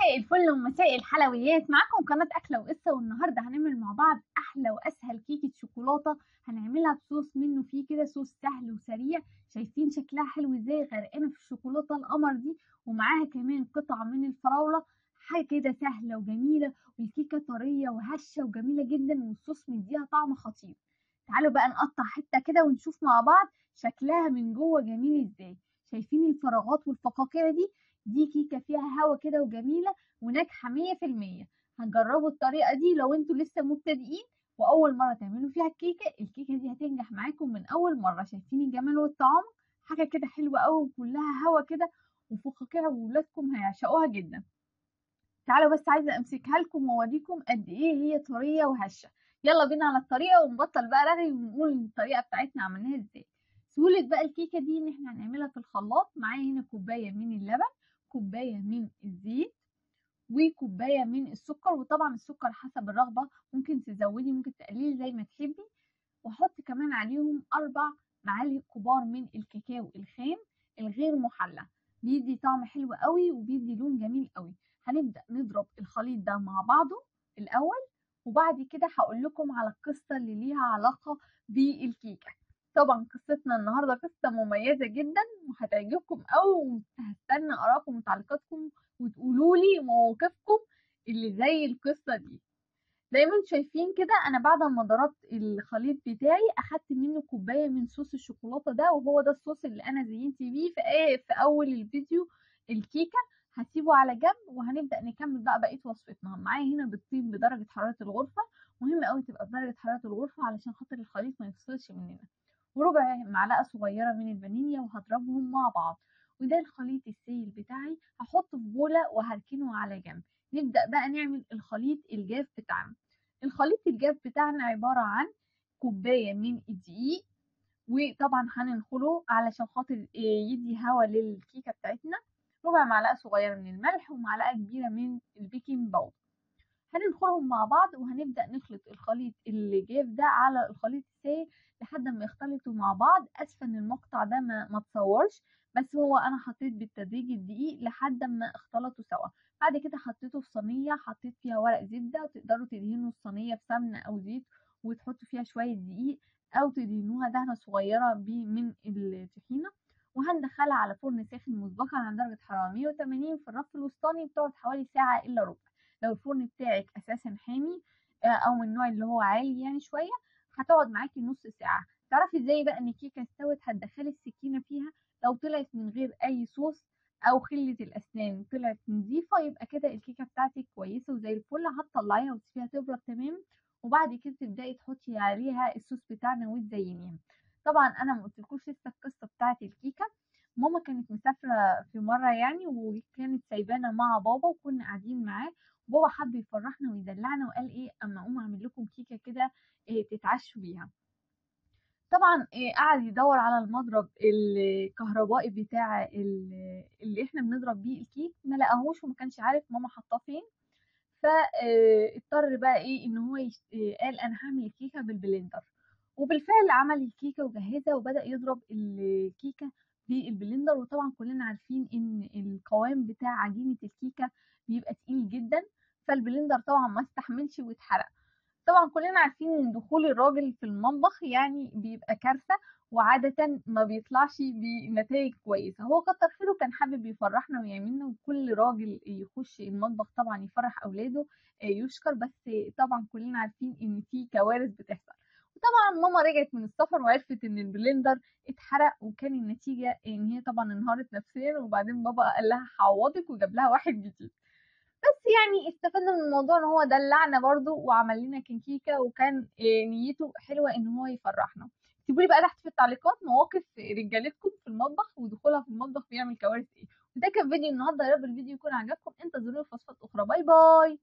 مساء الفل ومساء الحلويات، معاكم قناة أكلة وقصة. والنهاردة هنعمل مع بعض أحلى وأسهل كيكة شوكولاتة هنعملها بصوص منه فيه كده، صوص سهل وسريع. شايفين شكلها حلو ازاي؟ غرقانة في الشوكولاتة القمر دي، ومعاها كمان قطعة من الفراولة، حاجة كده سهلة وجميلة، والكيكة طرية وهشة وجميلة جدا، والصوص مديها طعم خطير. تعالوا بقى نقطع حتة كده ونشوف مع بعض شكلها من جوه جميل ازاي. شايفين الفراغات والفقاقيع دي؟ دي كيكة فيها هوا كده وجميلة وناجحة 100%. هتجربوا الطريقة دي لو انتوا لسه مبتدئين وأول مرة تعملوا فيها الكيكة، الكيكة دي هتنجح معاكم من أول مرة. شايفين الجمال والطعام؟ حاجة كده حلوة قوي وكلها هوا كده وفقاقيع، وولادكم هيعشقوها جدا. تعالوا بس عايزة امسكها لكم واوريكم قد ايه هي طرية وهشة. يلا بينا على الطريقة ونبطل بقى رغي ونقول الطريقة بتاعتنا عملناها ازاي. سهولة بقى الكيكة دي ان احنا هنعملها في الخلاط. معايا هنا كوباية من اللبن، كوباية من الزيت، وكوباية من السكر، وطبعا السكر حسب الرغبة، ممكن تزودي ممكن تقللي زي ما تحبي. واحط كمان عليهم 4 معالق كبار من الكاكاو الخام الغير محلى، بيدي طعم حلو قوي وبيدي لون جميل قوي. هنبدأ نضرب الخليط ده مع بعضه الأول، وبعد كده هقول لكم على القصة اللي ليها علاقة بالكيكة. طبعا قصتنا النهارده قصة مميزة جدا وهتعجبكم قوي، وهستنى آرائكم وتعليقاتكم وتقولوا لي مواقفكم اللي زي القصة دي. زي ما انتم شايفين كده انا بعد ما ضربت الخليط بتاعي اخدت منه كوباية من صوص الشوكولاتة ده، وهو ده الصوص اللي انا زينت بيه في اول الفيديو الكيكة. هسيبه على جنب وهنبدأ نكمل بقى بقية وصفتنا. معايا هنا بيضتين بدرجة حرارة الغرفة، مهم قوي تبقى بدرجة حرارة الغرفة علشان خاطر الخليط ما يفصلش مننا، وربع معلقة صغيرة من الفانيليا، وهضربهم مع بعض. وده الخليط السائل بتاعي، هحطه في بولة وهركنه على جنب. نبدأ بقى نعمل الخليط الجاف بتاعنا. الخليط الجاف بتاعنا عبارة عن كوباية من الدقيق، وطبعا هننخله علشان خاطر يدي هوا للكيكة بتاعتنا، ربع معلقة صغيرة من الملح، ومعلقة كبيرة من ال baking powder. هننخلهم مع بعض وهنبدأ نخلط الخليط الجاف ده على الخليط السائل لحد ما يختلطوا مع بعض. اسفة ان المقطع ده ما تصورش، بس هو انا حطيت بالتدريج الدقيق لحد ما اختلطوا سوا. بعد كده حطيته في صينية، حطيت فيها ورق زبدة، تقدروا تدهنوا الصينية بسمنة او زيت وتحطوا فيها شوية دقيق، او تدهنوها دهنة صغيرة من الطحينة. وهندخلها على فرن ساخن مسبقا على درجة حرارة 180 في الرف الوسطاني، بتقعد حوالي ساعة الا ربع. لو الفرن بتاعك اساسا حامي او من النوع اللي هو عالي يعني شوية، هتقعد معاكي نص ساعة. تعرفي ازاي بقى ان الكيكة استوت؟ هتدخلي السكينة فيها، لو طلعت من غير اي صوص او خلة الاسنان طلعت نظيفة، يبقى كده الكيكة بتاعتك كويسة وزي الفل. هتطلعيها وتسيبيها تبرد تمام، وبعد كده تبدأي تحطي عليها الصوص بتاعنا وتزينيها. طبعا انا ما قلتلكوش لسه القصة بتاعت الكيكه. ماما كانت مسافرة في مرة يعني، وكانت سايبانا مع بابا وكنا قاعدين معاه. بابا حب يفرحنا ويدلعنا وقال ايه، اما اقوم اعمل لكم كيكة كده إيه تتعشوا بيها. طبعا إيه قعد يدور على المضرب الكهربائي بتاع اللي احنا بنضرب بيه الكيك، ما لقاهوش وما كانش عارف ماما حطاه فين. فاضطر بقى ايه ان هو قال انا هعمل الكيكه بال blender. وبالفعل عمل الكيكه وجهزها وبدأ يضرب الكيكه بال blender. وطبعا كلنا عارفين ان القوام بتاع عجينه الكيكه بيبقى تقيل جدا، فال blender طبعا ما استحملش واتحرق. طبعا كلنا عارفين ان دخول الراجل في المطبخ يعني بيبقى كارثة، وعاده ما بيطلعش بنتائج كويسة. هو كتر خيره كان حابب يفرحنا ويعملنا، وكل راجل يخش المطبخ طبعا يفرح اولاده يشكر، بس طبعا كلنا عارفين ان في كوارث بتحصل. وطبعا ماما رجعت من السفر وعرفت ان ال blender اتحرق، وكان النتيجة ان هي طبعا انهارت نفسيا. وبعدين بابا قال لها هعوضك وجاب لها واحد جديد. بس يعني استفدنا من الموضوع ان هو دلعنا برضو وعمل لنا كيكة، وكان نيته حلوة ان هو يفرحنا. اكتبوا لي بقى تحت في التعليقات مواقف رجالتكم في المطبخ ودخولها في المطبخ بيعمل كوارث ايه. وده كان فيديو النهارده، يا رب الفيديو يكون عجبكم. انتظرونا في وصفات اخرى. bye bye.